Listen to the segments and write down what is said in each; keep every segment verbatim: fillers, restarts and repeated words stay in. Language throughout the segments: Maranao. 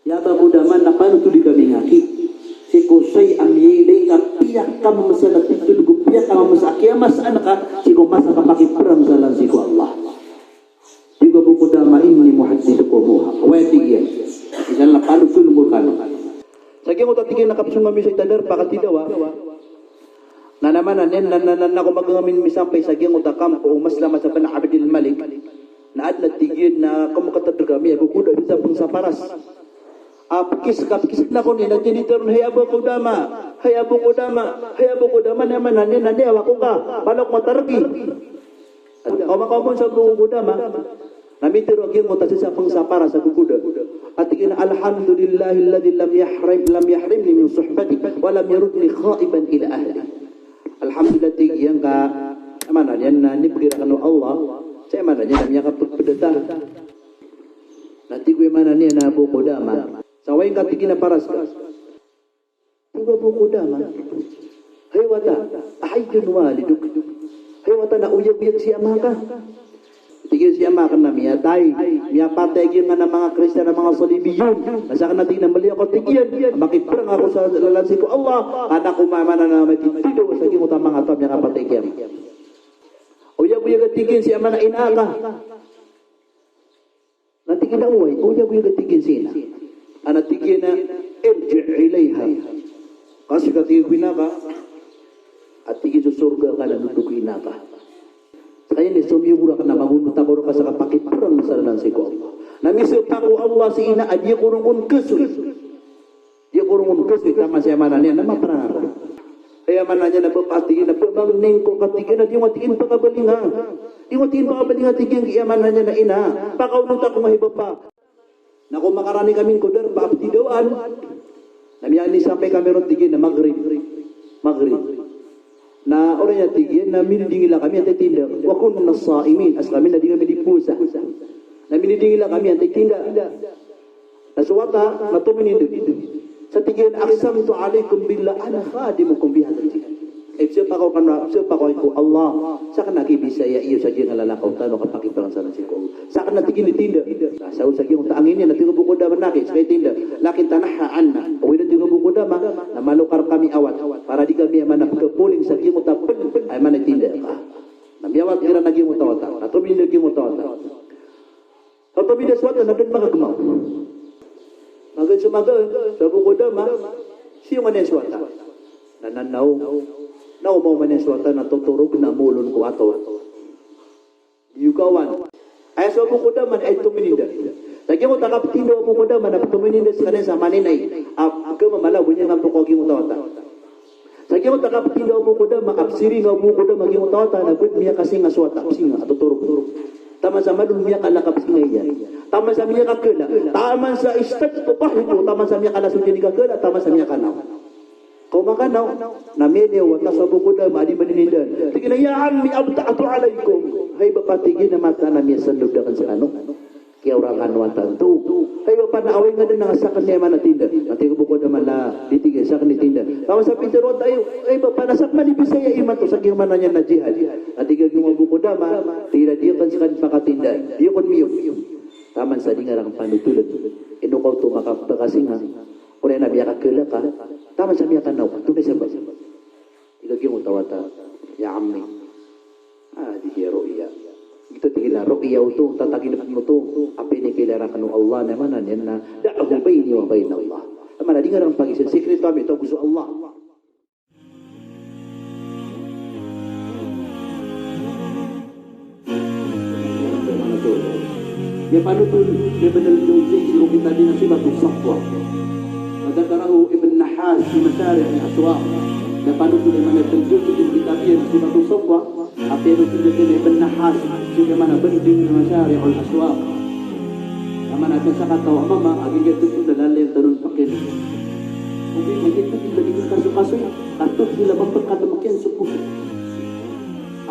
Ya Aba Qudama, na panotholi kami ngka ki sii ko say a miyailay ka piyakamamasa na titho, go piyakamamasa a kiyamasaan ka sii ko masa a kapakiprang sa lalan sii ko Allah. Tig o Abu Qudama, "Inni muhaddithukum." Oway, tig iyan. Misan na panothol ko rkano. Sa giyangkoto a tig iyan a kapsong ami sa itader pakatidawa. Na naman na nen na, na, na, na komagang ami misampay sa giyangkoto a kampo o Maslama sa Bani Abdil Malik. Na adn a tig iyan na komakatadr kami a gogoda sa png sa paras. A pkis, kapkis na ko ni, na tinitero on, "Hay Abu Qudama, hay Abu Qudama, hay Abu Qudama, na man na ni, na ni, awa ko ka, pala ko matargi." Kaw makaw mon sa Abu Qudama, na mitero a giyangkoto a sisapeng sa paras a gogoda. A tig iyan a, "Alhamdulillahilladhi lam yahrim, lam yahrimni min suhbati, wa lam yarudni khaiban ila ahli." Alhamdulillah, tig iyan, ka, aya maana niyan na inibgay rakn o Allah sa, aya maana niyan na miyakapagpdata. Na tig o, aya maana niyan na, Abu Qudama, sa oway ngka, tig iyan, a paras ka. Tig o Abu Qudama, "Hay wata, ahayyun waliduk?" Hay wata, na oyagoyag si ama ka? Tig iyan, si ama akn na miyatay, miyapatay giyanan a manga Kristiyan a manga Salibiyun. Na sakn na, tig iyan, a maliyo ako, tig iyan, a makiprang ako sa lalan sii ko Allah, ka na ko mamana na matithidawa sa giyangkoto a manga taw a miyakapatay ki ama. Oyagoyag, tig iyan, si ama na ina ka? Na tig iyan a oway, oyagoyag, tig iyan, si ina. Ana tig iyan a, "Irji' ilayha." Kasoy ka, tig iyan, ko ina ka. A tig iyan, so sorga ka na dodog ko ina ka. Skaniyan i somiyogo rakn a magonot ako rka sa kapakiprang sa lalan sii ko Allah. Na misapak o Allah si ina a di ako ron kon kasoy. Di ako ron kon kasoy, taman sa aya maana niyan na maprang ako. Aya maana niyan na bapa, tig iyan, a ba mangnin ko ka, tig iyan, a di ngka, tig iyan, pakabalinga. Di ngka, tig iyan, pakabalinga, tig iyan, aya maana niyan na ina, pakaonot ako ngka, hay bapa. Na ko makarani kami ko darpa a ptidawaan. Na miyanisampay kami ron, tig iyan, na Maghrib. Maghrib. Na oriyan, tig iyan, na minidingila kami antaa i tinda. Wa kunna sa'imin, a skami na di kami di powasa. Na minidingila kami antaa i tinda. Na so wata na tominindg. Sa tig iyan, "Aqsamtu alaykum billah, ana khadimukum fi hadha al-jihad." Ay, pzapakaw kano, pzapakaw ko Allah, sakn a kibisaya iyo sa giyangkanan a lalakaw tano a kapakiprang sa lalan sii ko Allah. Sakn a, tig iyan, i tinda. Na sa, sa giyangkoto a angin iyan, na tig o Abu Qudama, na ki ska i tinda. "Lakin tanahha anna." Oway, na tig o Abu Qudama, na malo ka rkami awat. Para di kami, aya maana, pkhapoling sa giyangkoto a pn, aya maana, tinda ka. Na miyawat kiran a giyangkoto a wata. Na tominindg a giyangkoto a wata. Kagiya so wata na da dn makagmaw. Magaan so magaan, so Abu Qudama, siyongan iyan so wata. Na, na, na, o, na omaoma niyan so wata na totorogn a molon ko ator. Di ogawan. Aya so Abu Qudama na aya tomininda. Sa giyangkoto a kaptinda o Abu Qudama na ptomininda skaniyan sa maninay. A, pkhamamala bo niyan a poko a giyangkoto a wata. Sa giyangkoto a kaptinda o Abu Qudama, a psiringa o Abu Qudama giyangkoto a wata, na bad miyakasinga so wata, psinga, a totorog. Taman sa malo miyakala a kapsinga iyan. Taman sa miyakakala. Taman sa ishtadda dahikuhu, taman sa miyakala so diyani kakala, taman sa miyakanaw. Kaw makanaw, na miyaliyo a wata so Abu Qudama a di manininda. Tig iyan a, "Ya ammi, abta'tu alaykum." Hay bapa, tig iyan, a mataan a miyasandod akn skano. Kiyaorangan o wata anto. Hay bapa, na oway nga dn a sakn i, aya maana, tinda. Na tig o Abu Qudama, la, di, tig iyan, sakn i tinda. Taman sa pitharo o wata, hay, hay bapa, na sakn man i bisaya imanto sa giyangkanan a jihad. Na tig o Abu Qudama, tig iyan a di akn skano pakatinda. Di akn miyog. Taman sa di nga rakn panotoln. Ino ka oto makapakasinga. Oriyan a miyakakala ka. Taman sa miyakanaw. Antonaa i sabap? Tig a giyangkoto a wata, "Ya ammi, hadhihi ru'ya." Giyoto, tig iyan, a ru'ya oto, tataginpn oto a pinikilaran akn o Allah, na aya maana niyan na, "Da'hu bayni wa bayna Allah." Aya maana, di nga rakn pagisan, sikreto ami oto ago so Allah. Miyapanotol i Ibn al-Jawzi sii ko kitab iyan a Sifatus Safwa. Wa dhakarahu Ibn Nahhas fi Masari' al-Aswaq. Miyapanotol i Ibn al-Jawzi sii ko kitab iyan a Sifatus Safwa. A piyanothol iyan i Ibn Nahhas sii ko, aya maana, banding a Masari' al-Aswaq. Aya maana, adn a sakataw a mama a giya totol a lalayon tano on pkn. Ogaid na giya totol a di kasokasoy, ka totol a mapkat a mkn so poso.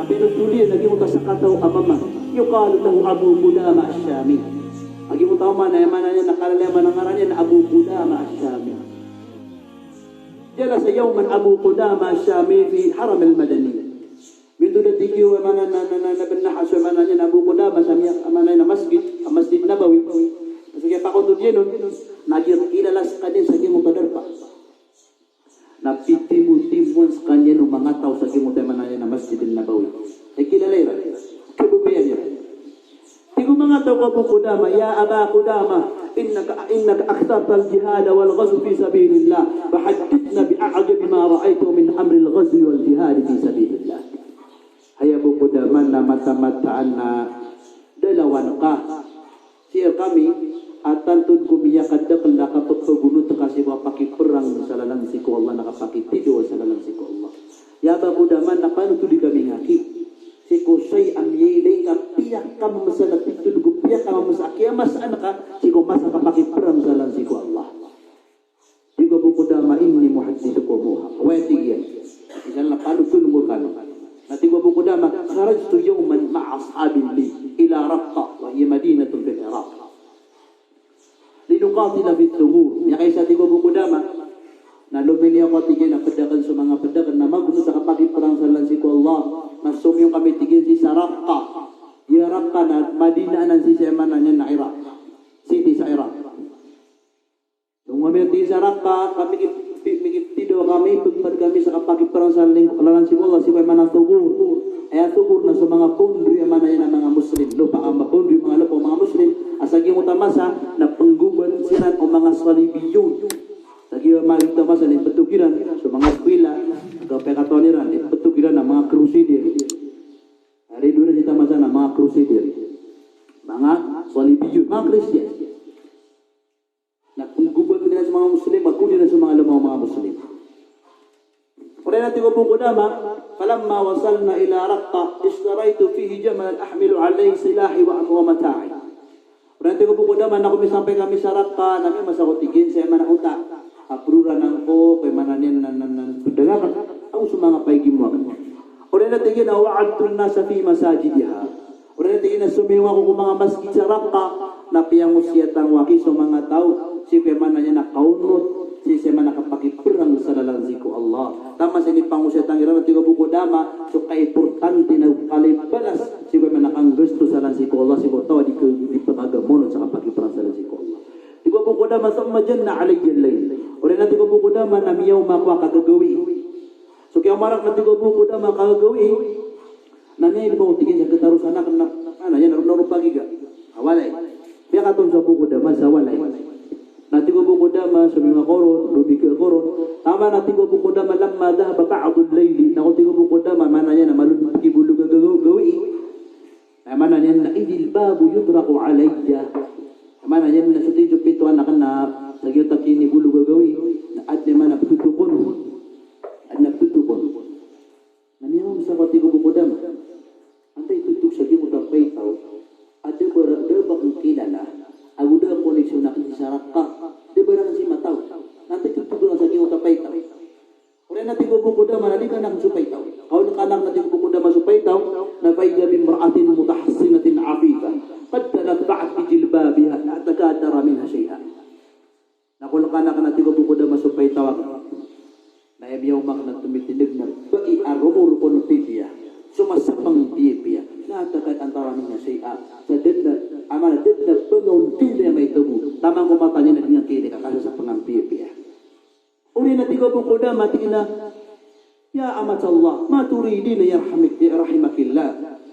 A piyanothol iyan a giyoto a sakataw a mama, yuqalu lahu Abu Qudama Ash-Shami. A giyoto a mama na aya maana niyan na kalalayon a ngaran iyan na Abu Qudama Ash-Shami. Jalasa yawman Abu Qudama Ash-Shami fi Haram al-Madani. Miyatondog, tig iyan, aya maana, na, na, na, na Ibn Nahhas, aya maana niyan, Abu Qudama sa miya, aya maana niyan, a masjid, a Masjid Nabawi. So kiyapakontod iyan on, na giyangkilala skaniyan sa giyangkoto a darpa. Na pitimotimoan skaniyan o manga taw sa giyangkoto a maana niyan na Masjid Nabawi. Ay kilala iran. Kababayaan iran. Tig o manga taw ko Abu Qudama, "Ya Aba Qudama, innaka, innaka aktharta al-jihada wal ghazwa fi sabilillah, fahaddithna bi a'jabi ma ra'ayta min amri al-ghazwi wal jihadi fi sabilillah." Hay Abu Qudama, na mataan-mataan na da lawan ka. Sii kami a tanto ko miyakadakl a kapapagonot ka sii ko kapakiprang sa lalan sii ko Allah, na kapakitidawa sa lalan sii ko Allah. Ya Aba Qudama, na panotholi kami ngka sii ko saya a miyailay ngka, piyakamamasa na pitharo ko piyakamamasa a kiyamasaan ka sii ko masa a kapakiprang sa lalan sii ko Allah. Tig o Abu Qudama, "Inni muhaddithukumuha." Oway, tig iyan. Misan na panothol ko rkano. Na tig o Abu Qudama, "Kharajtu yawman ma'a ashabin li ila Raqqa, wa hiya madinatun fil Iraq." "Linuqatila fit thughur." Miyakaisa, tig o Abu Qudama, na lominiyo ako, tig iyan, a pd akn so manga pd akn na magonot a kapakiprang sa lalan sii ko Allah. Na somiyong kami, tig iyan, sii sa Raqqa. Iya Raqqa na Madina anan, sii sa maana niyan na Iraq. City sa Iraq. Ino kami, tig iyan, sa Raqqa, kami ki-, ki-, mikitidawa kami, pagpad kami sa kapakiprang sa ling-, lalan sii ko Allah, sii ko maana thughur. Aya thughur na so manga boundary a maana niyan a manga Muslim. Lopa a ma-, boundary a manga lopa o manga Muslim. A sa giyangkoto a masa na pnggobat siran o manga Salibiyun. Sa giyangkoto a masa na iptog iran so manga eskwela, a kapakatawan iran, iptog iran a manga Crusader. Ari doon sa masa na manga Crusader. Manga Salibiyun, manga Christian. Na pnggobat iran so manga Muslim, ago iran so manga lama o manga Muslim. Oriyan a tig o Abu Qudama, "Falamma wasalna ila Raqqa, ishtaraytu fihi jamalan ahmilu alayhi silahi wa, wa mata'i." Oriyan a tig o Abu Qudama, na ko misampay kami sa Raqqa, na miyamasa ako, tig iyan, sa aya maana ota a proran angko, ko aya maana niyan na, na, na, pd akn, ago so manga paigimo akn. Oriyan a tig iyan, "Wa wa'adtu an-nasa fi masajidiha." Oriyan a tig iyan a somiyong ako ko manga masgit sa Raqqa, na piyangosiyatan ko aki so manga taw sii ko aya maana niyan na kaonot sii sa aya maana kapakiprang sa lalan sii ko Allah. Taman sa inipangosiyatan iran, a tig o Abu Qudama, so kaimportante na kala i balas sii ko aya maana kanggasto sa lalan sii ko Allah, sii ko taw a di ka, di pkagamonot sa kapakiprang sa lalan sii ko Allah. Tig o Abu Qudama, "Thumma janna alayya al-layl." Oriyan a tig o Abu Qudama, na miyaoma ako a kagagawii. So kiyaoma rakn, a tig o Abu Qudama, a kagagawii, na miyailmo ako, tig iyan, sa gtaro sa anak na, ana, aya na roo, na roo pagiga a walay. Miyakaton so Abu Qudama sa walay. Na tig o Abu Qudama, somiyong ako ron, lomika ako ron. Taman, a tig o Abu Qudama, "Lamma dhahaba ba'dul layli." Na ko, tig o Abu Qudama, maana niyan na malo dn pkibolog a gaga-, gawii. Na maana niyan na, "Idhil babu yutraqu alayya." Na maana niyan na so, tig iyan, so pito akn na sa giyoto a kinibolog a gawii na adn a maana ptotokon. Adn a ptotokon. Na miyamamasa ako, a tig o Abu Qudama, antaa i totog sa giyangkoto a paitaw a da ba ra-, da ba akn kilala, ago da a koneksyon akn sii sa Raqqa, da ba rakn sii mataw. Na antaa i totog akn sa giyangkoto a paitaw. Oriyan a tig o Abu Qudama, na likanan akn so paitaw. Kaolkanan akn, a tig o Abu Qudama, so paitaw, na fa idha bimra'atin mutahassinatin 'afifah, qad tanathba'at bi jilbabiha, la takadu tara minha shay'a. Na kaolkanan akn, a tig o Abu Qudama, so paitaw akn. Na aya miyaoma akn na tomitindg na bai a romorokon pipiya, so masapang pipiya. La takadu tara minha shay'a. Sa da dn a, a maana, da dn a pngaonti niyan a maito bo. Taman ko mata niyan na di niyan kiilay ka kasasapangan pipiya. Oriyan a tig o Abu Qudama, tig iyan a, "Ya amatallah, ma turidina yarhamik-, rahimakillah."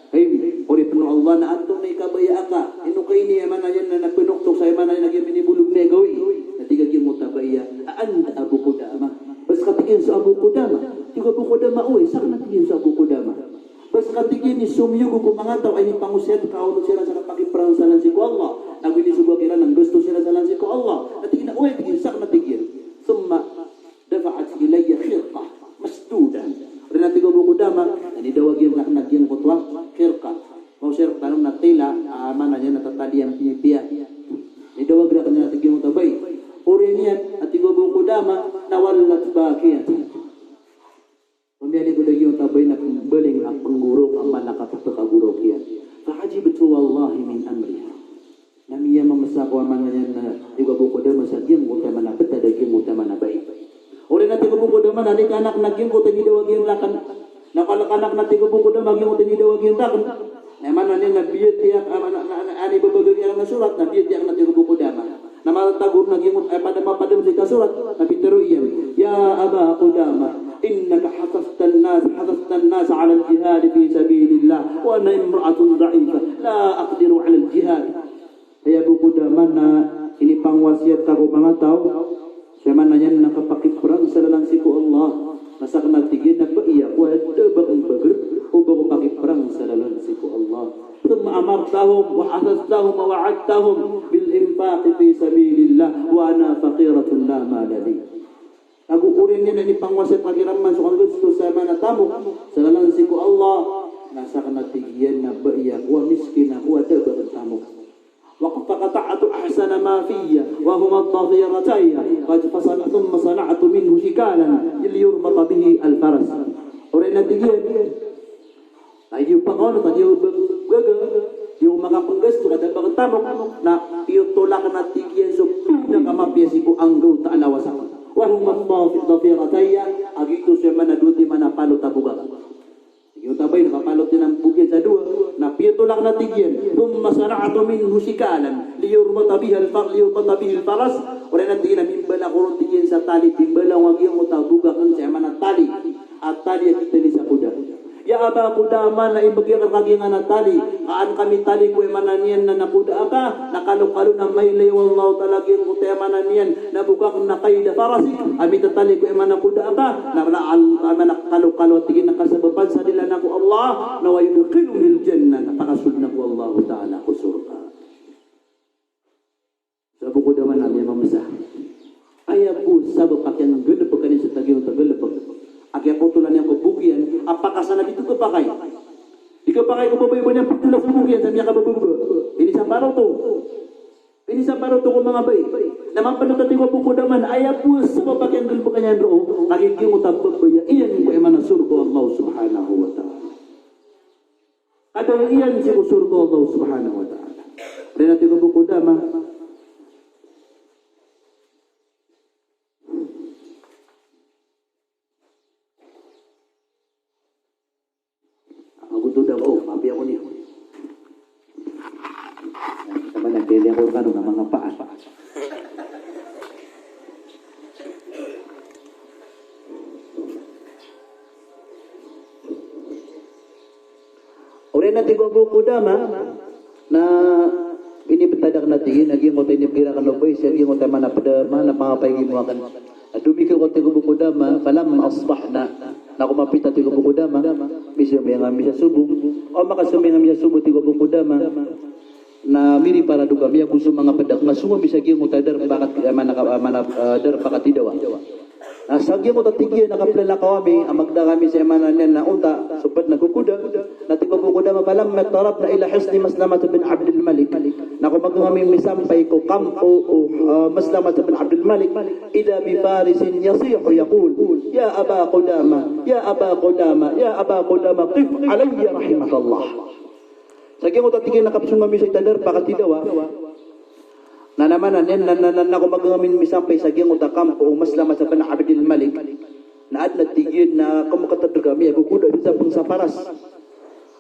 Hay oripn o Allah, na antonaa i kabaya aka? Ino ka ini, aya maana niyan na, na pnoktok sa aya maana niyan na giya minibolog na gawii? Na tig a giyangkoto a bai a, "A anta Abu Qudama?" Ba ska, tig iyan, so Abu Qudama? Tig o Abu Qudama, "Oway, sakn," a tig iyan, "so Abu Qudama." Ba ska, tig iyan, i somiyog ko manga taw a inipangosiyat ka a onot siran sa kapakiprang sa lalan sii ko Allah, ago inisogo kiran a nggasto siran sa lalan sii ko Allah? Na tig iyan a, "Oway," tig iyan, "sakn," a tig iyan. Thumma dafa'at ilayya khirqah masdudah. Oriyan a tig o Abu Qudama, inidawag iyan rakn a giyangkoto a khirqah. Maosay rktano na tila, a maana niyan na tatalian pipiya. Inidawag rakn iyan a tig iyan, giyangkoto a bai. Oriyan iyan, a tig o Abu Qudama, na wallat bakiyatan. Pamiyalingod a giyangkoto a bai na pmbaling a pnggorok a maana kapphakagorok iyan. Fa ajibtu wallahi min amriha. Na miyamamasa ako, a maana niyan na, tig o Abu Qudama, sa giyangkoto a maana pd a giyangkoto a maana bai. Oriyan a tig o Abu Qudama, na likanan akn a giyangkoto a inidawag iyan rakn. Na kaolkanan akn, a tig o Abu Qudama, a giyangkoto a inidawag iyan rakn. Na aya maana niyan na biyatiya, a maana, na, na, Iyan i babagay iyan a surat, na biyatiya akn, a tig o Abu Qudamah. Na matatago na giyoto, eh, pd a, mapd a masa i kasorat, na pitharo iyan, "Ya Aba Qudamah, innaka hasathtan nas, hasathtan nas ala al-jihad fi sabilillah, wa ana imra'atun da'ifah, la aqdiru ala al-jihad." Hay Abu Qudamah, na inipangwasiyat ka ko manga taw sa maana niyan na kapakiprang sa lalan sii ko Allah. Na sakn, a tig iyan, na baya ako a da ba akn bagr o ba ako pakiprang sa lalan sii ko Allah. Thumma amartahum wa hasastahum wa wa'adtahum bil infaq fi sabilillah wa ana faqiratun la mala li. Ago oriyan iyan a inipangwasiyat ka kiran man so kanggasto sa maana tamok sa lalan sii ko Allah. Na sakn, a tig iyan, na baya ako a miskin ako a da ba akn tamok. Wa qad qata'tu ahsana ma fiyya wa huma dhafiratayn, qad fasana-, thumma sana'tu minhu shikalan liyurbata bihi al-faras. Oriyan, a tig iyan, na giyoto pakaon, na giyoto ba-, gaga, giyoto makapnggasto ka da ba akn tamok, na piyotol akn, a tig iyan, so pinakamapiya sii ko anggawta a lawas akn. Wa huma dhafiratayn, a giyoto so maana dowa ti maana palot a bokak. Giyoto a babay na kapalot iyan a bokak sa dowa, na piyotol akn, a tig iyan. Thumma sana'tu minhu shikalan liyurbata bihi al-far-, liyurbata bihi al-faras. Oriyan, a tig iyan, na mimbala ko ron, tig iyan, sa tali, pimbala ko a giyoto a bokak akn sa maana tali, a tali a kitali sa koda. Ya Aba Qudamah, na ibgay akn rka giyangkanan a tali, ka an ka mitali ko, aya maana niyan na, na koda aka, na kalokalo na mailay o Allahu Ta'ala giyangkoto, aya maana niyan na bokak na qayda farasik, a mitatali ko, aya maana, koda aka, na, na al-, aya maana, kalokalo, a tig iyan, na kasabapan sa dila na ko Allah, na wa yudkhiluni al-jannah, na pakasold na ko Allahu Ta'ala ko sorga. So Abu Qudamah na miyamamsa. Aya bo sabap a kiyanggalbk iyan sa giyangkoto a galbk a kiyapotolan iyan ko bok iyan, a pakasana di oto kapakay. Di kapakay ko babay ba niyan pitola so bok iyan sa miyakabababa. Inisapar oto. Inisapar oto ko manga babay. Na mapnd oto, tig o Abu Qudamah, na aya bo sabap a kiyanggalbk iyan roo, kagiya giyangkoto a babaya iyan ko, aya maana, sorga o Allah Subhanahu wa Ta'ala. Kadaya iyan sii ko sorga o Allah Subhanahu wa Ta'ala. Oriyan, a tig o Abu Qudamah, magoto da ako, mapiya ako niyan. Sa maana, pili ako rkano na manga paa. Oriyan, a tig o Abu Qudamah, na inibtad akn, a tig iyan, a giyangkoto a inibgay rakn o babay sa giyangkoto a maana pd a, maana pangapaygi mo akn. Na domikaw ako, tig o Abu Qudamah, falamma asbahna. Na ko mapita, tig o Abu Qudamah, misomi ngami sa sobo. O makasomi ngami sa sobo, tig o Abu Qudamah, na miriparado kami ago so manga pd akn a somo ami sa giyangkoto a darpa ka, eh, maana ka, eh, maana, eh, darpa ka tidawa. Na sa giyangkoto, a tig iyan, a kaplalakaw ami a magda kami sa, aya maana niyan na onta, so pd na ko koda. Na tig o Abu Qudamah, falamma iqtarabna ila hisni Maslamah bin Abdul Malik. Na ko magaan ami misampay ko kampo o, eh, Maslamah bin Abdul Malik, idha bi farisin yasihu yaqul, "Ya Aba Qudamah, ya Aba Qudamah, ya Aba Qudamah, qif alayya rahimakallah." Sa giyangkoto, a tig iyan, a kapsong ami sa giyangkoto a darpa ka tidawa. Na, na maana niyan na, na, na, na ko magaan ami misampay sa giyangkoto a kampo o Maslamah bin Abdul Malik. Na adn, a tig iyan, na ko makatadr kami ago koda sa sapng sa paras.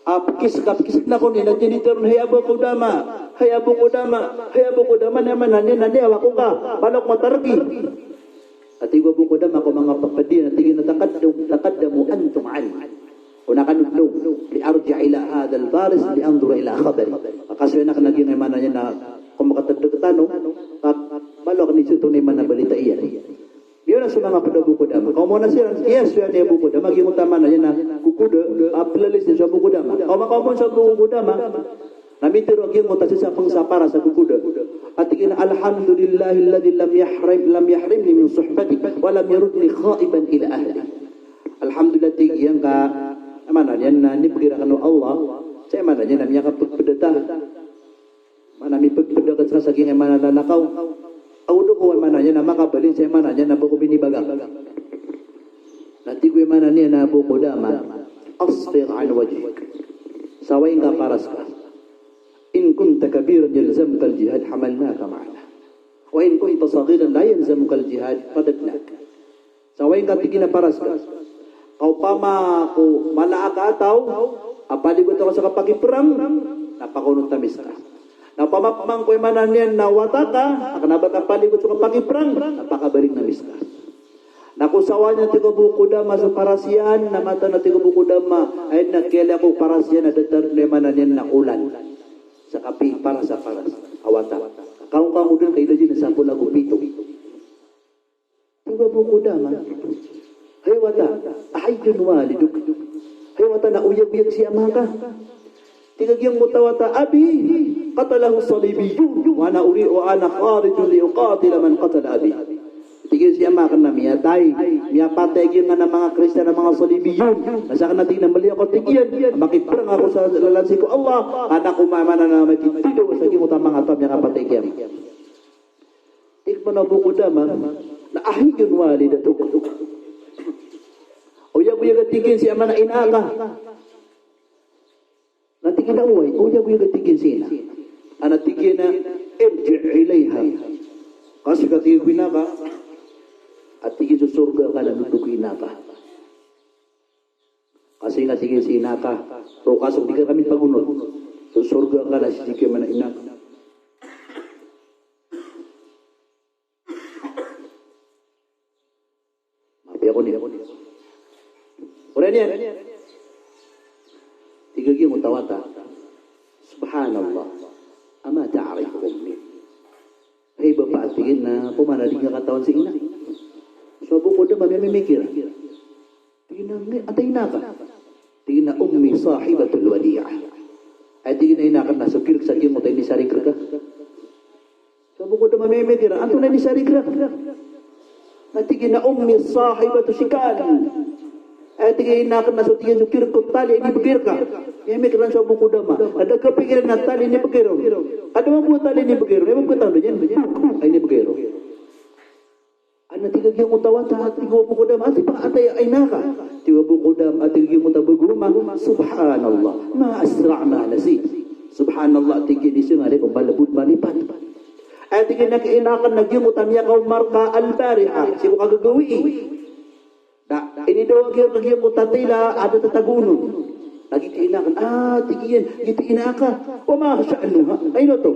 A pkis, kapkis na ko niyan, na tinditaron, "Hay Abu Qudamah, hay Abu Qudamah, hay Abu Qudamah," na maana niyan na niyawa ko ka, palok matarki. A tig o Abu Qudamah ko manga pd iyan, a tig iyan, "Taqaddam-, taqaddamu antum anni." Ona kano dn, "Li arji'a ila hadhal faris li anzura ila khabari." Makasoy akn a giyangkai, aya maana niyan na ko makatadr rktano, ka malo akn isoto na aya maana balita iyan. Miyaona so manga pd o Abu Qudamah. Kaoma na siran, kiyasoy iyan i Abu Qudamah, giyangkoto a maana niyan na ko koda, a plalis iyan so Abu Qudamah. Kaoma, kaoma so Abu Qudamah. Na mitharo a giyangkoto a sisapng sa paras ago koda. A tig iyan, "Alhamdulillahilladhi lam yahrim, lam yahrimni min suhbatihi, wa lam yaruddani khaiban ila ahli." Alhamdulillah, tig iyan, ka, aya maana niyan na inibgay rakn o Allah sa, aya maana niyan na miyakapagpda ta. Maana mipagpda ka sa giyangkai, aya maana, lalakaw. Ago dn ko, aya maana niyan na makabalin sa, aya maana niyan na ba ko binibagak. Na tig o, aya maana niyan na, Abu Qudamah, "Asfir an wajhik." Sawayin ka paras ka. "In kunta kabiran yalzamukal jihad, hamalnaka ma'ana. Wa in kunta saghiran la yalzamukal jihad, radadnak." Sawayin ka, tig iyan, a paras ka. Ka opama ko mala ka a taw a paligoto ka sa kapakiprang, na pakaonot ami ska. Na pamapamang ko aya maana niyan na wata ka, a kna ba ka paligot so kapakiprang, na pakabaling na miska. Na ko sawa niyan, tig o Abu Qudama, so paras iyan, na mataan a, tig o Abu Qudama, aya na kiyailay ko paras iyan na datar, aya maana niyan na olan. Sa kapiparas a paras a wata. Kaon ka ngka dn, kailay dn a sapolo ago pito. Tig o Abu Qudama, hay wata, ahayyun waliduk? Hay wata, na oyagoyag si ama ka? Tig a giyangkoto a wata, abi qatalahu salibiyyun, wa ana uri, wa ana kharijun li uqatila man qatala abi. Tig iyan, si ama akn na miyatay, miyapatay giyangkanan a manga Kristiyan a manga salibiyyun. Na sakn na, tig iyan, na maliyo ako, tig iyan, a makiprang ako sa lalan sii ko Allah, kna ko maana na makithidawa sa giyangkoto a manga taw a miyakapatay ki ama. Tig pman o Abu Qudama, na ahayyun walidatuk? Oyagoyag, tig iyan, si ama, na ina ka? Na tig iyan a oway, oyagoyag, tig iyan, si ina. Ana, tig iyan a, irji' ilayha. Kasoy ka, tig iyan, ko ina ka. A tig iyan, so sorga ka na dodog ko ina ka. Kasoy nga, tig iyan, si ina ka. Roo ka so di ka kami pagonot. So sorga ka na sii ko aya maana ina ka. Mapiya ko niyan. Oriyan iyan. Tig a giyangkoto a wata, subhanallah, ama ta'rifu ummi? Hay bapa, tig iyan, na opama na di ngka katawan si ina. So Abu Qudama mimimikir. Tig iyan a, antaa i ina ka? Tig iyan a, ummi sahibatul wadi'ah. Aya tig iyan a ina akn na so kirk sa giyangkoto a inisarigr ka. So Abu Qudama mimikir, antonaa i inisarigr ka? Na tig iyan a, ummi sahibatu shikal. Aya tig iyan a ina akn na so, tig iyan, so kirk ko tali a inibgay rka. Mimikir so Abu Qudama. Na da a kapikir iyan a tali a inibgay ron. Adn mambo a tali a inibgay ron. Aya mambo a tali a inibgay ron. Ana, tig a giyangkoto a wata, tig o Abu Qudama, antaa i ina ka? Tig o Abu Qudama, tig a giyangkoto a bagoma, subhanallah, ma asra' ma nasit. Subhanallah, tig iyan, isa nga di ko malbod malipat. Aya tig iyan a ina akn na giyangkoto a miyakaoma rka al-bariha, sii ko kagagawii. Na inidawa giyangkoto a tila a da tatagoon on. Na giyoto i ina akn, a tig iyan, giyoto i ina ka. Wa ma sha'nuha? Ino oto?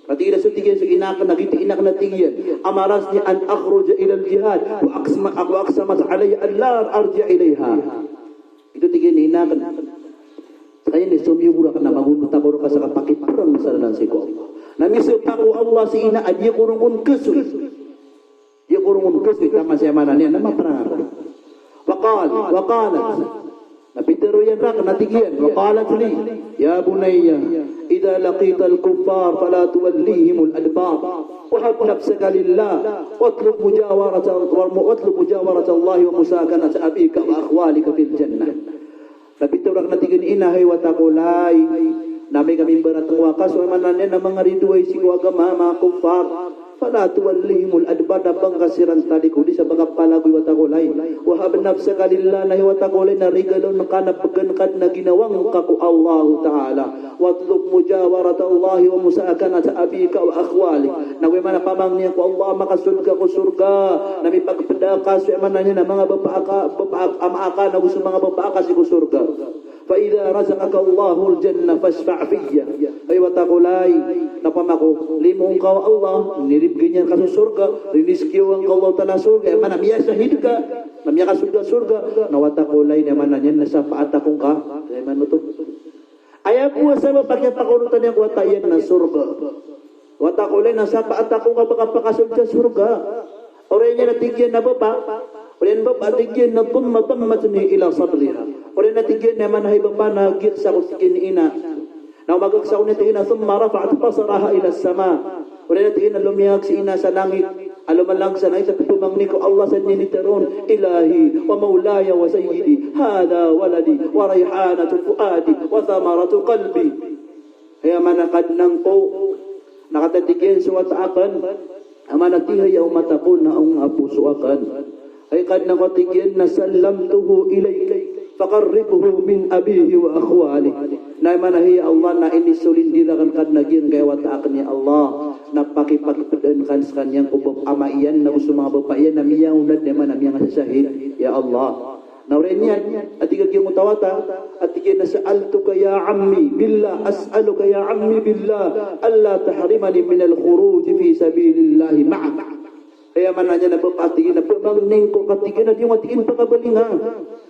Na tig iyan, so tig iyan, so ina akn na giyoto i ina akn na tig iyan, amaratni an akhruja ila al-jihad wa aqsama-, wa aqsamat alayya an la arji'a ilayha. Ito, tig iyan, i ina akn. Skaniyan i somiyogo rakn a magonot ako rka sa kapakiprang sa lalan sii ko Allah. Na misopak o Allah si ina a di ako ron kasoy. Di ako ron kasoy taman sa aya maana niyan na maprang ako. Wa qal-, wa qalat. Na pitharo iyan rakn a tig iyan, wa qalat li, ya bunayya, idha laqital kuffar fala tuwallihimul adbar. Wa hab nafsaka lillah, watlub mujawarata, watlub mujawaratallahi wa musakanata abika wa akhwalika fil jannah. Na pitharo rakn a tig iyan a ina, hay wata ko lay, na amay ka mimbaratngwa ka so aya maana niyan na manga ridoay sii ko agama a manga kuffar, fala tuwallihimul adbar, na ba ngka siran talikodi sa ba ngka palagoy, wata ko lay. Wa hab nafsaka lillah, na hay wata ko lay na rigalon ka, na bgan ka dn a ginawa ngka ko Allahu Ta'ala. Watlub mujawaratallahi wa musakanata abika wa akhwalik. Na go aya maana pamangnin ko Allah a makasold ka ko sorga, na mipagpda ka so aya maana niyan na manga bapa aka, bapa ak-, ama aka, na go so manga bapa aka sii ko sorga. Fa idha razaqaka Allahul jannah fashfa' fiyya. Hay wata ko lay, na opama ko limo ngka o Allah, inibgay niyan rka so sorga, rinizkiwan ka o Allah Ta'ala sorga, aya maana miyashahid ka, na miyakasold ka sorga, na wata ko lay, na aya maana niyan na sapaat ako ngka, aya maana oto. Aya bo a sabap a kiyapakaonotan iyan ko wata iyan na sorga. Wata ko lay, na sapaat ako ngka ba ka pakasold sa sorga. Oriyan iyan a tig iyan a bapa, oriyan a bapa a tig iyan na thumma dammatni ila sadriha. Oriyan a tig iyan a aya maana hay bapa na giyaks ako, tig iyan, i ina. Na omagaks ako niyan, tig iyan, thumma rafa'at basaraha ila sama. Oriyan a tig iyan a lomiyagak si ina sa langit, a lomalang sa langit, a pphmangni ko Allah sa dn initharo on, Ilahi wa mawlaya wa sayyidi, hadha waladi wa rayhanatu fuadi wa thamaratu qalbi. Aya maana, Kadnan ko, na katii, tig iyan, so wata akn, aya maana, tihayaoma ta ko na ong a poso akn. Hay Kadnan ko, tig iyan, na sallamtuhu ilayk, faqarribhu min abihi wa akhwalih. Na aya maana, hay Allah, na inisolindir akn, Kadnan, giyangkaya wata akn, ya Allah, na pakipagpdn ka skaniyan ko bap-, ama iyan, na go so manga bapa iyan, na miyaona dn, aya maana, miyangasashahid, ya Allah. Na oriyan iyan a tig a giyangkoto a wata a tig iyan a, "Sa'altuka ya ammi billah, as'aluka ya ammi billah, alla tahrimani minal khuruj fi sabilillahi ma'ak." Aya maana niyan na bapa, a tig iyan, na pamangnin ko ka, tig iyan, a di ngka, tig iyan, pakabalinga.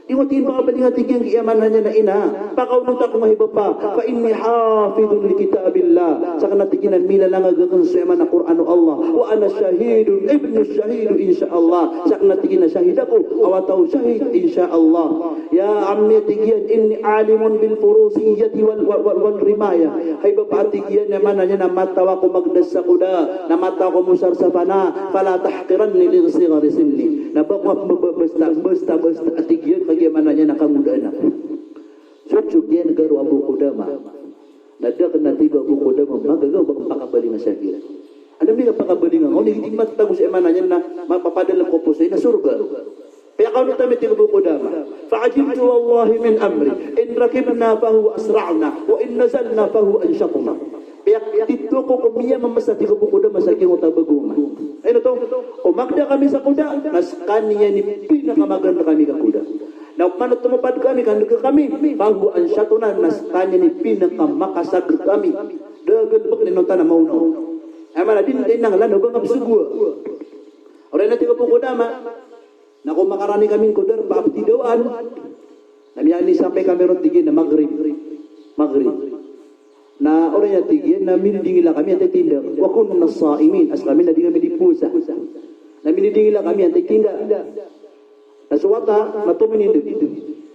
Di ngka, tig iyan, pakabalinga, tig iyan, aya maana niyan na ina. Pakaonot ako ngka, hay bapa. Fa inni hafidhun li kitabillah. Sakn, a tig iyan, a milalangag akn so aya maana Qur'an o Allah. Wa ana shahidun, ibnu shahid, insha Allah. Sakn, a tig iyan, a shahid ako a wata o shahid, insha Allah. Ya ammi, a tig iyan, inni alimun bil furusiyyati wal, wal, wal, wal rimaya. Hay bapa, a tig iyan, aya maana niyan na mataw ako magdas sa kuda, na mataw ako mosar sa fana, fala tahqiranni li sighari sinni. Na ba ko ngka pmbababasta, basta, basta, a tig iyan, kagiya maana niyan na kangodaan ako. So, so giya garo Abu Qudama. Na da kn, a tig o Abu Qudama, magaga o ba ko pakabalinga sa giya. Anda mi ka pakabalinga, o ino i di matatago sa aya maana niyan na mapapadalm ko poso, na sorga. Piyakaonot ami, tig o Abu Qudama. Fa ajibtu wallahi min amri. In rakibna fahuwa asra'una, wa in nazalna fahuwa anshatuna. Piyakatito ko ko miyamamasa, tig o Abu Qudama, sa giyangkoto a bagoma. Ino oto, o magda kami sa kuda, na skaniyan i pinakamaganda kami ka kuda. Na opama na tomopad kami, kandg kami, fahuwa anshatuna, na skaniyan i pinakamakasagar kami. Da a galbk na inonta na maonaona. Aya maana, di, di nanglan o ba ngka pzogoa. Oriyan, a tig o Abu Qudama, na ko makarani kami ko darpa a ptindawaan, na miyaani sampay kami ron, tig iyan, na Maghrib. Maghrib. Na oriyan, a tig iyan, na minidingila kami antaa i tinda. Wa kunna sa'imin, a skami na di kami di powasa. Na minidingila kami antaa i tinda. Na so wata na tominindg.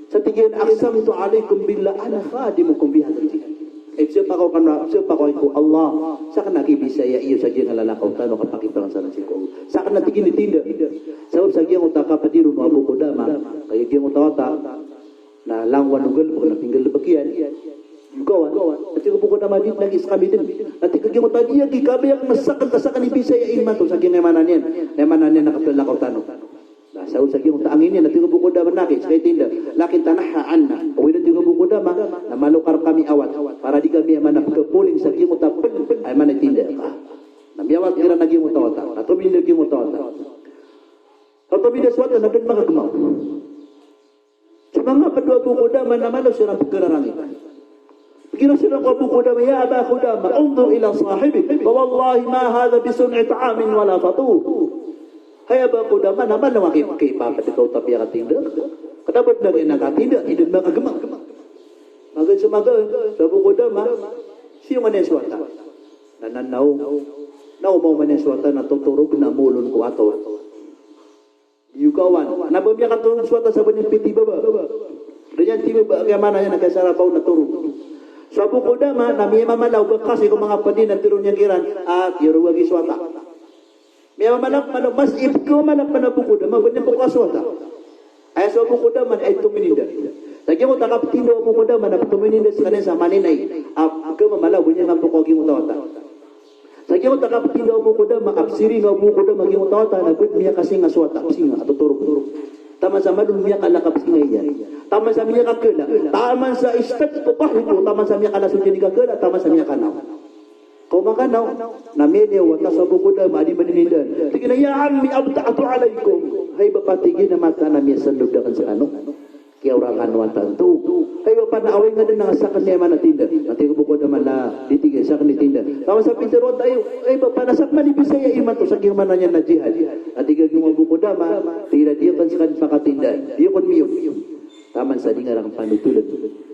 Sa tig iyan, "Aqsamtu alaykum billah, ana khadimukum fi hadhal jihad." Ay, pzapakaw kano, pzapakaw ko Allah. Sakn a kibisaya iyo sa giyangkai a lalakaw tano, kapakipangasalan sii ko Allah. Sakn, a tig iyan, i tinda. Sabap sa giyangkoto a kapadi ron o Abu Qudama, kagiya giyangkoto a wata na langowan o galbk, na pinggalbk iyan. Iyokawan, a tig o Abu Qudama, di lagid skami dn. Na tig a giyangkoto a di aki kabayak na sakn, ka sakn i bisaya imanto sa giyangkai a maana niyan. Na aya maana niyan na kaplalakaw tano. Na sabap sa giyangkoto a angin iyan, a tig o Abu Qudama, na aki, ska i tinda. Lakin tanaha anna. Oway, a tig o Abu Qudama, na maloka rkami awat. Para di kami aya maana pkhapoling sa giyangkoto a pd, aya maana i tinda. Na miyawat iran a giyangkoto a wata. Na tominda giyangkoto a wata. Sa tominda so wata na da dn makagmaw. So manga pd o Abu Qudama na malo siran pkhararangit. Igira siran ko Abu Qudama, "Ya Aba Qudama, unzur ila sahibik, fa wallahi ma hadha bi sun'i ta'amin wala fatur." Hay Aba Qudama, na malo aki, aki papd ka o tapiya ka tinda. Kna ba dn a giya na katinda, i da dn makagmaw. Magaan so magaan, so Abu Qudama, siyongan iyan so wata. Na, na, na o, na o maoma niyan so wata na totorog na molon ko ator. Iyokawan, na ba miyakatorog so wata sa ba niyan pitibaba. Da niyan tibaba, aya maana niyan na kasarapaw na torog. So Abu Qudama na miyamamala o ba kasi ko manga pd iyan na tharoon iyan kiran a, "Tiyarogagi so wata." Miyamamala, mala, mas ipkhamamala pn o Abu Qudama ba niyan pkhasowa so wata. Aya so Abu Qudama na aya tomininda. Sa giyangkoto a kaptinda o Abu Qudama na ptomininda skaniyan sa maninay a pkhamamala o ba niyan pkhasowa giyangkoto a wata. Sa giyangkoto a kaptinda o Abu Qudama, a psiring o Abu Qudama giyangkoto a wata, na ba dn miyakasinga so wata, psinga, a totorog. Taman sa malo miyakala kapsinga iyan. Taman sa miyakakala. Taman sa ishtadda dahku. Taman sa miyakala so diyani kakala. Taman sa miyakanaw. Kaoma kanaw, na miyailay o wata so Abu Qudama a di maninindaan. Tig iyan a, "Ya ammi, abta'tu alaykum." Hay bapa, tig iyan, a mataan a miyasandod akn skano. Kiyaorangan o wata anto. Hay bapa, na away nga dn a sakn i aya maana tinda. Na tig o Abu Qudama, "La, di," tig iyan, "sakn i tinda." Taman sa pitharo o wata, "Hay, hay bapa, na sakn man i bisaya imanto sa giyangkai a maana niyan na jihad." Na tig o Abu Qudama, "Tig iyan a di akn skano pakatindaan. Di akn miyog." Taman sa di nga rakn panotoln.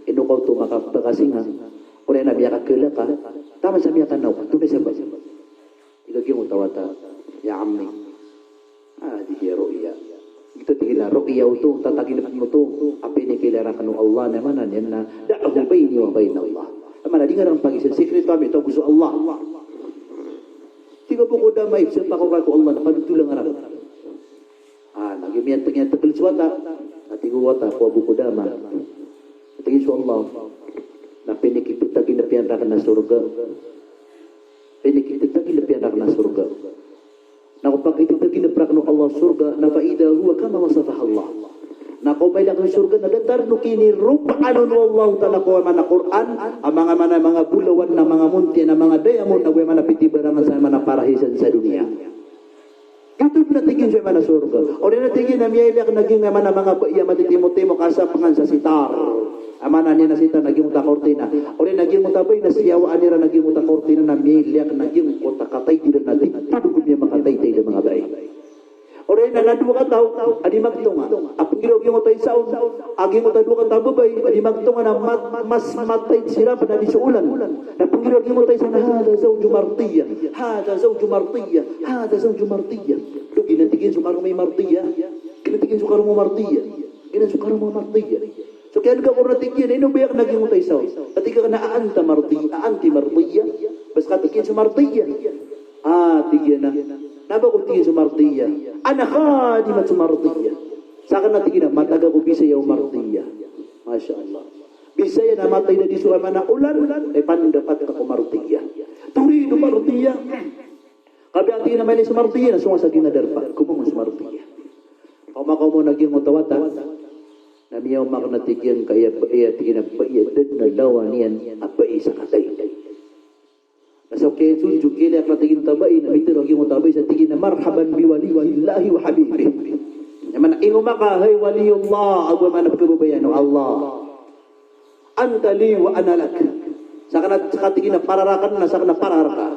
Ino ka oto makapakasinga. Kna ba miyakakala ka. Taman sa miyakanaw ka. Tonaa i sabap? Tig o giyangkoto a wata, "Ya ammi, hadhihi ru'ya." Giyoto, tig iyan, a ru'ya oto, tataginp mo oto a pinikiilay rakn o Allah, na aya maana niyan na, "Da'hu bayni wa bayna Allah." Aya maana, di nga rakn pagisan, sikreto ami, tago so Allah. Tig o Abu Qudama, "Ipsapakaw ka ko Allah, na panotola nga rakn." A, na giya miyatg, miyatgl so wata. Na tig o wata ko Abu Qudama, tig iyan, "So Allah na pinikiptaginp iyan rakn a sorga. Pinikiptaginp iyan rakn a sorga. Na ko pakiptaginp rakn o Allah sorga, na fa idha huwa kama wasafaha Allah." Na ko mailay akn sorga na datar o kiniropaan on o Allah Ta'ala ko aya maana Qur'an, a manga maana, manga bolawan, na manga montiya, na manga diamond, na go aya maana pitibarangan sa aya maana parahisan sa doniya. Giyoto na tig iyan so aya maana sorga. Oriyan na tig iyan a miyailay akn a giyangkaya maana manga bai a matitimotimo ka sa pngan sa sitar. Aya maana niyan a sitar na giyangkoto a kortina. Oriyan na giyangkoto a bai na siyawaan iran a giyangkoto a kortina na miyailay akn a giyangkoto a kataid iran a di tadog ko miyamakataitay a manga bai. Oriyan na dowa kataw a di magtonga a pnggiraw giyangkoto a isa on a giyangkoto a dowa kataw a babay a di magtonga na mat-, mas mataid siran pn a di so olan. Na pnggiraw giyangkoto a isa na, "Hadha zawju mardiya, hadha zawju mardiya, hadha zawju mardiya." Giyanan tig iyan so karoma i mardiya. Giyanan tig iyan so karoma o mardiya. Giyanan so karoma o mardiya. So kiyanega ko ron a tig iyan, ino ba aya kna giyangkoto a isa on? A tig akn a, "A anta mardi-, a anti mardiya?" Bas ka tig iyan so mardiya. A, tig iyan a, na ba ko tig iyan so mardiya? Ana khadimat so mardiya. Sakn a tig iyan a matag ako bisaya o mardiya. Masha Allah. Bisaya na mataid a di so aya maana olan, e pandapat ka ko mardiya. Turidu mardiya. Kabiya tig iyan a mailay so mardiya na so nga sa gina darpa. Komowa so mardiya. Kaoma-kaoma on a giyangkoto a wata na miyaoma akn a tig iyan ka aya bai a tig iyan a bai a da dn a lawan iyan a bai sa kataid. Na so kiyasodjo, kiyailay akn a tig iyan a bai, na mitharo a giyangkoto a bai sa tig iyan a, "Marhaban bi waliyillahi wa habibih." Aya maana, ingoma ka hay waliyullah ago aya maana pkhababayaan o Allah. "Anta li wa ana lak." Sakn a, sakn a tig iyan a para rakn na sakn a para rka.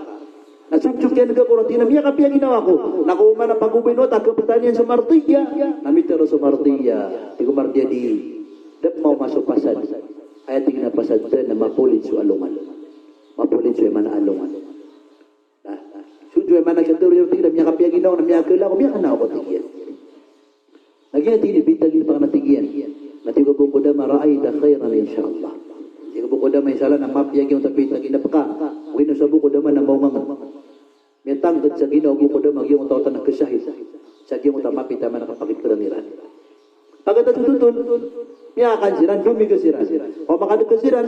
Na sodjo kiyanega ko ron a tig iyan a miyakapiya ginawa ko. Na ko aya maana pagobayn o wata a kpthan iyan so mardiya. Na mitharo so mardiya. Tig o mardiya di, da pman maoma so pasad. Aya tig iyan a pasad dn na mapolid so alongan. Mapolid so aya maana alongan. Na sodjo aya maana kiyatero iyan, tig iyan a miyakapiya ginawa ko, na miyakala ako, miyakna ako, tig iyan. Na giyanan tig iyan a bitagin pn akn a tig iyan. Na tig o Abu Qudamah, "Ra'ayta khayran insha Allah." Tig o Abu Qudamah, "Insha Allah na mapiya giyangkoto a bitagin a pka." Ogaid na so Abu Qudamah na maongangn. Miyatangkd sa ginawa o Abu Qudamah giyangkoto a wata na khashahid sa giyangkoto a mapita a maana kapakiprang iran. Pagkatapos oto, miyakan siran, domiga siran. Kaoma ka dg siran,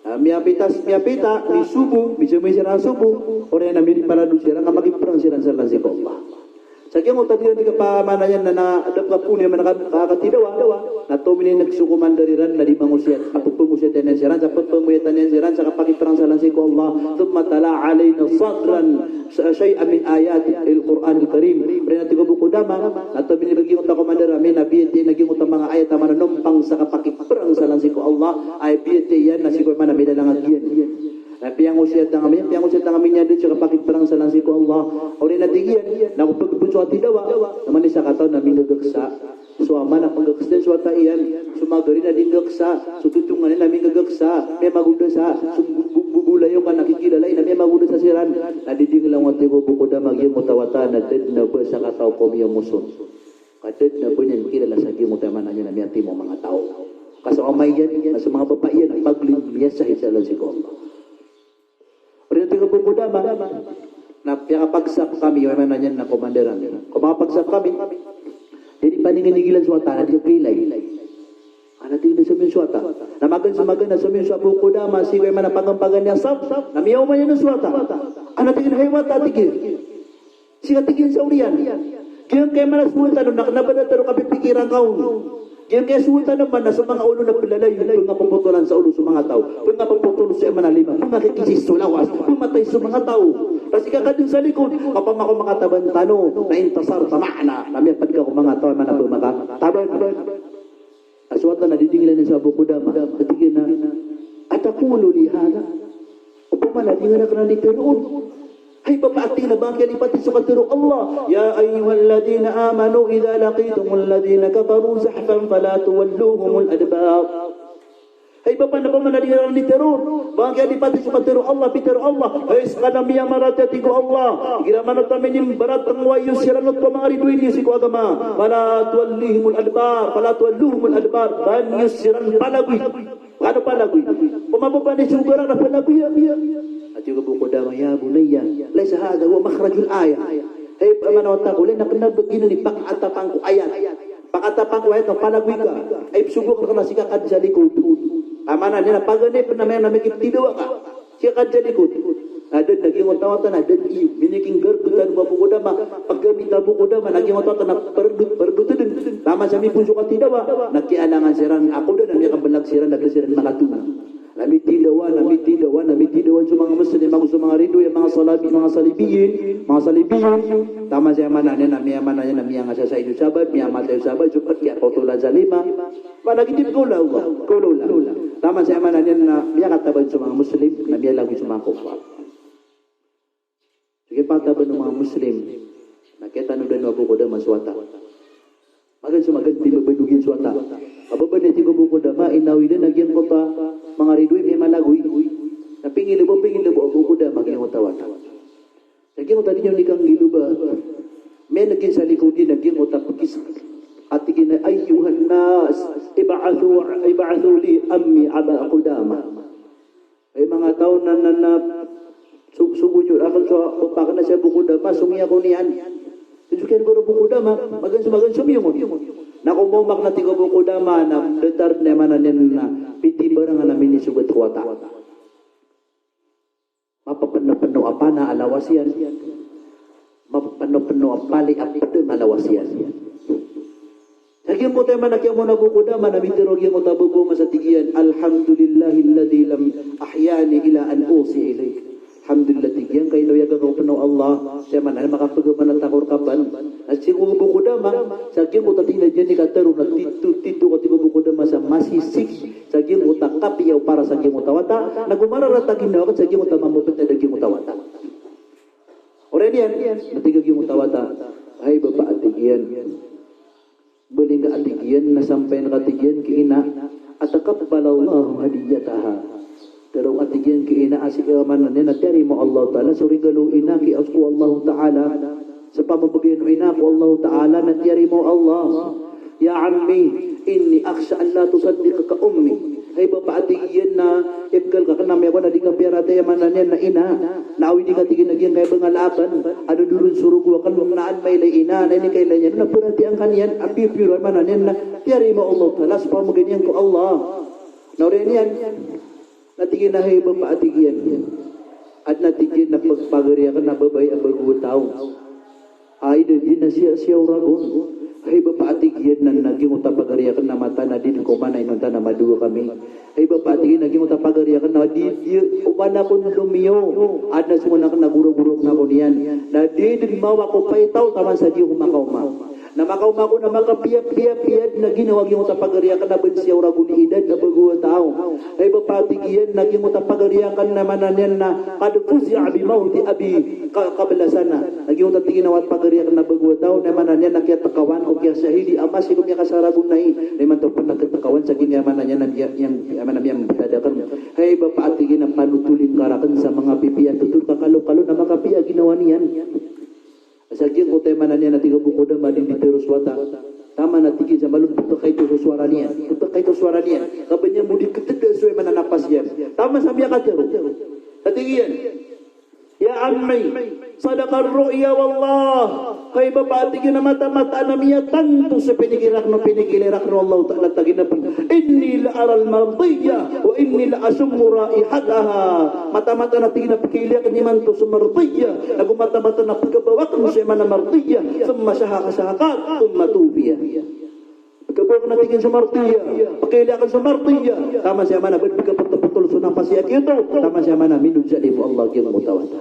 ah, miyapita, miyapita, misobo, misobo siran sobo, oriyan na miriparado siran, ka makiprang siran sa lalan sii ko Allah. Sa giyangkoto a di iran di kapamanayan na, na da pkapoon iyan a maana ka, ka, katidawa, na tominineg so commander iran na di mangosiyat, a pphangosiyatan iyan siran, sa pphangosiyatan iyan siran sa kapakiprang sa lalan sii ko Allah. Thumma tala alayna sadran, sa, shay'an min ayati al-Qur'an al-Karim. Oriyan a tig o Abu Qudamah, na tominineg a giyangkoto a commander ami na biyatiya iyan a giyangkoto a manga ayat a manonompang sa kapakiprang sa lalan sii ko Allah, a biyatiya iyan na sii ko aya maana milalangag iyan. Na piyangosiyatan ami, piyangosiyatan ami niyan dn sa kapakiprang sa lalan sii ko Allah. Oriyan a tig iyan, na ko pagphoon so katidawa, na mani sakataw na minggagaksa. So aya maana pnggagaksa dn so wata iyan, so magari na di nggagaksa, so totongan iyan na minggagaksa, miyamagoda sa, so bu-, bu-, bubulayokan a kikilala iyan na miyamagoda sa siran. Na di dingla o, tig o Abu Qudamah, giyangkoto a wata na da dn a ba sakataw ko miyamoson. Ka da dn a ba niyan kilala sa giyangkoto a aya maana niyan a miyatimo a manga taw. Ka so ama iyan, na so manga bapa iyan, a pagli miyashahid sa lalan sii ko Allah. Oriyan a tig o Abu Qudamah, na piyakapagsap kami, aya maana niyan na commander ami. Ko makapagsap kami, di paninignigilan so wata na di kailay. Ana tig iyan a somiyon so wata. Na magan so magan na somiyon so Abu Qudamah sii ko aya maana pagampagan iyan a sap, na miyaoma niyan so wata. Ana tig iyan a hay wata, tig iyan. Sii ka tig iyan sa oriyan. Giyangkaya maana so wata na kna ba da tano kapipikiran ka on. Giyangkaya so wata na maana so manga olo na plalayon, pngapopotolan sa olo so manga taw. Pngapopotolan sa aya maana lima. Pngakikisis so lawas. Pmatay so manga taw. Na sii ka kadn sa likod. Opama ko makataban tano. Na intasarta ma'ana. Na miyapd ka ko manga taw. Aya maana pmakataban. A so wata na didingilan iyan so Abu Qudamah, a tig iyan a, "Ataqulu li hadha?" Opama na di ngka rakn dii tharoon. Hay bapa, a tig iyan a ba ngka dii pati so katharo o Allah, "Ya ayyuhalladhina amanu idha laqitumul ladhina kafaru zahfan fala tuwalluhumul adbar." Hay bapa, na opama na di ngka rakn dii tharoon, ba ngka dii pati so katharo o Allah, pitharo o Allah. Hay skano a miyamaratiyaya, tig o Allah, igira manto a minimbaratiyaya iyo siran oto a manga ridoay niyo sii ko agama. Fala tuwallihimul adbar, fala tuwalluhumul adbar. Ba niyo siran palagoy. Kano palagoy? Opama ba niyo siran palagoy, ya. A tig o Abu Qudamah, "Ya bunayya, laysa hadha huwa makhrajul ayah." Hay, maana o wata ko, lagid a kna ba giyanan i pakaatapan ko ayat. Pakaatapan ko ayat na palagoy ka. Ay, psogo ka na sii ka kadn sa likod. Aya maana niyan na paganay pn a maana na mikiptidawa ka. Sii ka kadn sa likod. Na da dn a giyangkoto a wata na da dn iyo. Minikinggarbtan o Abu Qudamah. Paggamit o Abu Qudamah na giyangkoto a wata na prdot, prdot dn. Taman sa miphoon so katidawa. Na kiyalangan siran. Ako dn a miyakamblag siran. Na da siran makatonga. Na mitidawa, na mitidawa, na mitidawa so manga Muslim ago so manga ridoay a manga Salabi, manga Salibiyin, manga Salibiyin. Taman sa aya maana niyan na miya-, maana niyan na miyangasasaid so sahabat, miyamatay so sahabat, so pagkiyapotolan sa lima. Maana gitip ko lawa, ko lawa. Taman sa aya maana niyan na miyakataban so manga Muslim, na miyalagoy so manga kuffar. So kiyapataban o manga Muslim na kiyatanodan o Abu Qudamah so wata. Magan so magan, di ba badogin so wata. Kababaan iyan, tig o Abu Qudamah, inawidan a giyangkoto a manga ridoay miyamalagoy. Na pingilebo, pingilebo o Abu Qudamah giyangkoto a wata. Sa giyangkoto a di niyan di kanggiloba, miyaneg iyan sa likod iyan a giyangkoto a pekis. A tig iyan a, "Ayyuhan nas, ib'athu, ib'athu li ammi Aba Qudamah." Hay manga taw, na, na, na, sug-, sugoon iyo raken so bapa aken a si Abu Qudamah, songi ako niyan. Tig iyan, "Goro Abu Qudamah, magan so magan somiyong on." Na komaoma aken, a tig o Abu Qudamah, na datar na aya maana niyan na piti barangan a minisogat ko wata. Mapepenopeno a pana a lawas iyan. Mapepenopeno a pali a pedang a lawas iyan. Sa giyangkoto aya maana kiyamoon o Abu Qudamah na mitharo giyangkoto a bago a masa, tig iyan, "Alhamdulillahilladhi lam ahyani ila an usi ilaik." Alhamdulillah, tig iyan, ka inawyagan ako pen o Allah, sa aya maana na makapegamanan ako rka pen. Na tig o Abu Qudamah, sa giyangkoto a tig iyan a katharo na tito, tito ka, tig o Abu Qudamah, sa masisigi sa giyangkoto a kapiya o para sa giyangkoto a wata, na go mararata a ginawa aken sa giyangkoto a mamapetad a giyangkoto a wata. Oriyan iyan, na tig a giyangkoto a wata, "Hay bapa," a tig iyan, "bali nga," a tig iyan, "na sampayan ka," a tig iyan, "ki ina a taqabbalallahu hadiyataha." Tero, a tig iyan, "ki ina a si, aya maana niyan na tiyarima o Allah Ta'ala so regalo o ina ki, ko Allah Ta'ala. So pambebegan o ina ko Allah Ta'ala na tiyarima o Allah." "Ya ammi, inni akhsha an la tusaddiqaka ummi." Hay bapa, a tig iyan, na ipkal ka aken a miyakowa na di ka piyaratiyaya, aya maana niyan na ina. Na awidi ka, tig iyan, a giyangkaya bengala aken a dodoron so rogo aken, na an mailay ina, na inikailay niyan na peratiyayaan ka niyan a pipiyor, aya maana niyan na tiyarima o Allah Ta'ala so pambegan iyan ko Allah. Na oriyan iyan, na tig iyan a hay bapa, a tig iyan, aden, a tig iyan, na pag-, pagari aken a babay a bago a taw. Ay, da di na siya, siya o ragon. Hay bapa, a tig iyan, na, na giyangkoto a pagari aken a mata na di den ko mana inonta na madowa kami. Hay bapa, a tig iyan, na giyangkoto a pagari aken na di, di, oman ako lomiyo. Aden a songowan aken a goro-goro aken ako niyan. Na di den mawa ko paitaw taman sa di ako makaoma. Na makaoma ako na makapiya-piya-piya den a ginawa giyangkoto a pagari aken a ben siya o ragon i idad a bago a taw. Hay bapa, a tig iyan, na giyangkoto a pagari aken na aya maana niyan na qad fuzi'a bi mawti abi qa-, qabla sana. Na giyangkoto a tig iyan a wata pagari aken a bago a taw na aya maana niyan na kiyatekawan ko kiyasahidi a masi ko miyakasaragon ai. Na imanto pen na ketekawan sa giyangkaya aya maana niyan na miya-, yang, aya maana niyan miyambetad aken. Hay bapa, a tig iyan, na panotoli ngka raken sa manga pipiya a totol ka kalo-kalo na makapiya a ginawa niyan. Sa giyangkoto aya maana niyan, a tig o Abu Qudamah, a di ditharo so wata. Taman, a tig iyan, sa malo na petekaito so sowara niyan. Petekaito so sowara niyan. Ka ba niyan bo di keteda so aya maana napas iyan. Taman sa miyakatharo. A tig iyan, "Ya ammi, sadaqar ru'ya wallah." Hay bapa, a tig iyan, na mataan-mataan a miyatanto so pinikir aken, pinikilay raken o Allah Ta'ala, a tig iyan a pen, "Inni la aral mardiyya wa inni la ashummu raihataha." Mataan-mataan, a tig iyan, a pekiilay aken imanto so mardiyya, ago mataan-mataan a pegabaw aken so aya maana mardiyya, thumma shahaka shahaqat, thumma tuwuffiya. Pegabaw aken, a tig iyan, so mardiyya, pekiilay aken so mardiyya, taman sa aya maana ba di pegapetol-petol so napas iyan giyoto, taman sa aya maana minozalimo o Allah giyangkoto a wata.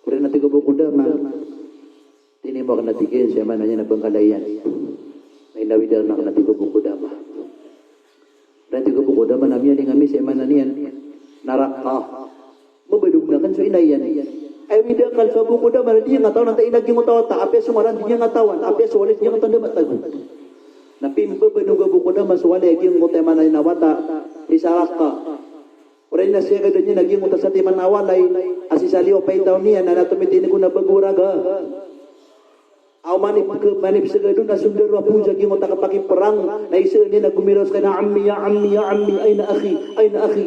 Oriyan, a tig o Abu Qudamah, tinimo aken, a tig iyan, so aya maana niyan na bengkala iyan. Na inawid aken, a tig o Abu Qudamah. Oriyan, a tig o Abu Qudamah, na miyaling ami, so aya maana niyan na raka. Mabadog aken so ina iyan. Ay, awid aken so Abu Qudamah, na di niyan katawan antaa i ina giyangkoto a wata, apiya so ngaran di niyan katawan, apiya so walay di niyan katawan, da matag. Na pimbabadog o Abu Qudamah so walay a giyangkoto, aya maana niyan, a wata, isa raka. Oriyan na siyagadan iyan a giyangkoto a satiman a walay a sisaliyo a paitaw niyan na tomitindeg on a bago a raga. Aw manip ke, manip segadon a sondaro a poon sa giyangkoto a kapakiperang, na isaan iyan a gomiraw sa kaniyan a, "Ammi, ya ammi, ya ammi, aina akhi, aina akhi."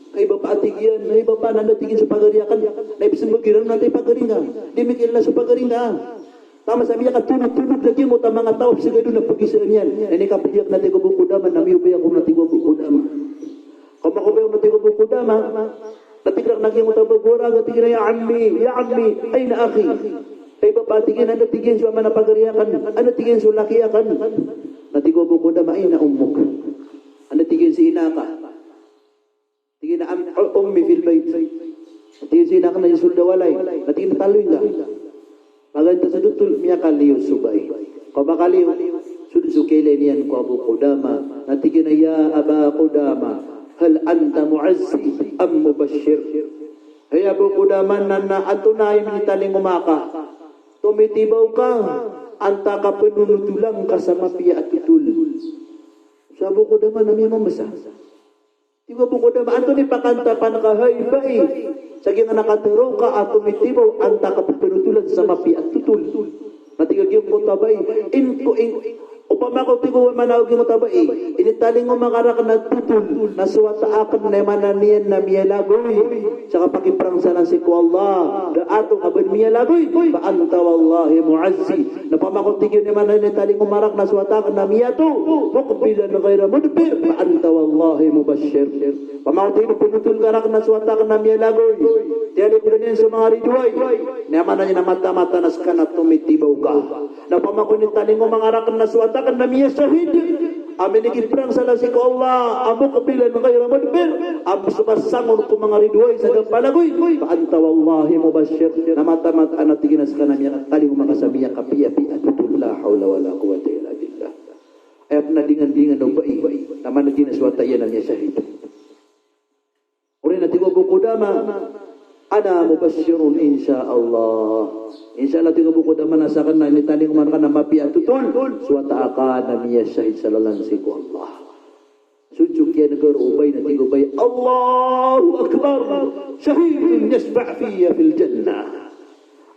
Hay bapa, a tig iyan, hay bapa, na anda, tig iyan, so pagari aken? Na ipsembag iran on antaa i pagari ngka. Di mikilala so pagari ngka. Taman sa miyakatolog-tolog lagid iyan o manga taw a pesegadon a pegisaan iyan. Na inikapdi aken, a tig o Abu Qudamah, na miyobay ako, a tig o Abu Qudamah. Komakobay ako, a tig o Abu Qudamah. Na tig iyan a giyangkoto a bago a raga, tig iyan a, "Ya ammi, ya ammi, aina akhi?" Hay bapa, tig iyan, anda, tig iyan, so aya maana pagari aken? Anda, tig iyan, so laki aken? Na tig o Abu Qudamah, "Aina ummuk?" Anda Tig iyan si ina ka. Tig iyan a, "Ummi fil bayt." Tig iyan si ina ka na sii so walay. Na tig iyan a, "Taloy nga." Paganay sa totol, miyakaliyo so bai. Kagiya makaliyo, sold so kailay niyan ko Abu Qudama. Na tig iyan a, "Ya Aba Qudama, hal anta mu'azzi am mubashshir?" Hay Abu Qudama, na, na antonaa i minitalingoma ka? Tomitibaw ka, antaa ka penonotolan ka sa mapiya a totol? So Abu Qudama na miyamamasa. Tig o Abu Qudama, antonaa i pakantapan ka, hay bai, sa giyangkanan a katharo ka a tomitibaw, antaa ka penonotolan sa mapiya a totol? Na tig a giyangkoto a bai, in ko, in, opama ko, tig o, aya maana o giyangkoto a bai, initalingoma ka rakn a totol na so wata akn na aya maana niyan na miyalagoy sa kapakiprangsalan sii ko Allah, da a tonga ba miyalagoy, fa anta wallahi mu'azzi. Na opama ko, tig iyan, aya maana niyan na initalingoma rakn a so wata akn na miyato, muqbilan ghayra mudbir, fa anta wallahi mubashshir. Opama ko, tig iyan, penonotolan ka rakn a so wata akn na miyalagoy, tiyalikodan iyan so manga ridoay, na aya maana niyan na mataan-mataan a ska na tomitibaw ka. Na opama ko initalingoma nga rakn a so wata akn na miyashahid a minikiprangsalan sii ko Allah, a muqbilan ghayra mudbir, a so ba sangon ko manga ridoay sa da palagoy, fa anta wallahi mubashshir, na mataan-mataan a tig iyan a ska na miyakatalingoma ka sa miyakapiyapiya a totol. La hawla wala quwwata illa billah. Aya pn a dingan-dingan o bai, na aya maana niyan na so wata iyan na miyashahid. Oriyan na tig o Abu Qudama, "Ana mubashshirun insha Allah." Insha Allah, tig o Abu Qudama, na sakn na initalingoma akn a mapiya a totol so wata akn na miyashahid sa lalan sii ko Allah. Sold so kiyanega roo o bai, na tig o bai, "Allahu Akbar! Shahidun yashfa'u fiyya fil jannah."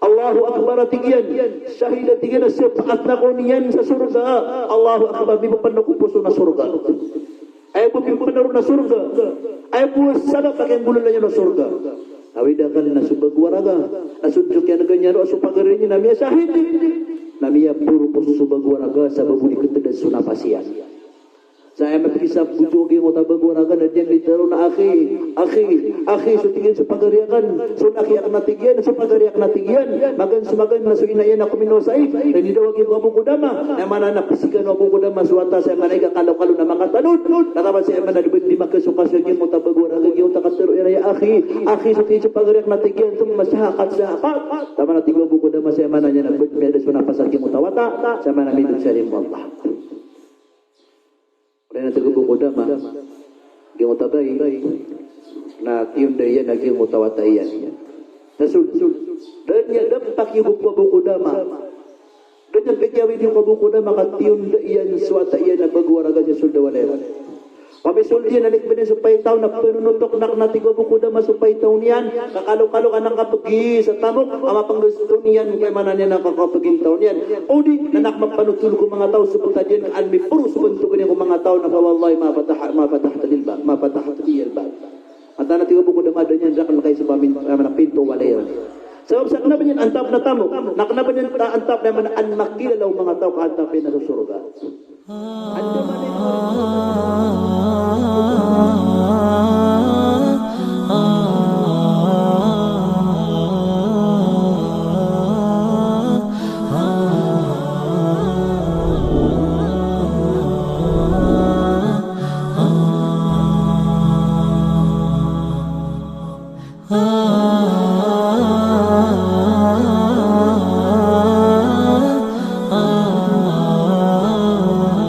Allahu Akbar, a tig iyan. Shahid, a tig iyan, a siyapaatan ako niyan sa sorga. Allahu Akbar, mipapano ko poso na sorga. Aya bo pimpanaro na sorga. Aya bo sabap a kiyangolawla niyan na sorga. Awid akal na so bago a raga, na so kiyanega niyan roo a so pagari niyan na miyashahid, na miyaporo ko so bago a raga sabap o di keteda so napas iyan. Sa aya mapikisap bo so giyangkoto a bago a raga na diyan di taro na, "Akhi, akhi, akhi, so tig iyan so pagari akn, so akhi akn a tig iyan, so pagari akn a tig iyan, magaan so magaan na so ina iyan a kominowasait." Inidawa giyangkoto a Abu Qudama, na aya maana na pisikan o Abu Qudama so wata sa aya maana i kakalo-kalo na makatanod. Na taman sa aya maana di ba di makasokaso giyangkoto a bago a raga, giyangkoto a kataro iyan a, "Ya akhi, akhi, so tig iyan so pagari akn a tig iyan." Thumma shahaqat, shahaqat. Taman a tig o Abu Qudama sa aya maana niyan na ba miyada so napas a giyangkoto a wata, sa aya maana midon sa limo Allah. Oriyan na tig o Abu Qudama, giyangkoto a bai na tiyonda iyan a giyangkoto a wata iyan. Na sold, da niyan, da niyan pakiyogop ko Abu Qudama. Da niyan pakiyawidi ko Abu Qudama ka tiyonda iyan so wata iyan a bago a raga sa sold a walay. Pamisold iyan, na likben iyan so paitaw, na penonotok na, na tig o Abu Qudama, so paitaw niyan, kakalo-kalo ka na kapegi sa tamok a mapenggesto niyan, aya maana niyan na kakapegi taw niyan. O di na, na mapanotol ko manga taw so btad iyan, an miporo so bantogan iyan ko manga taw na, fa wallahi ma fatah, ma fatahta lil bab, ma fatahta liyal bab. Mataan a tig o Abu Qudama, da niyan rakn kaisoba min, aya maana, pinto o walay. Sabap sa kna ba niyan antap na tamok, na kna ba niyan ta-, antap na aya maana an makilala o manga taw ka antap iyan na so sorga. Andamanaya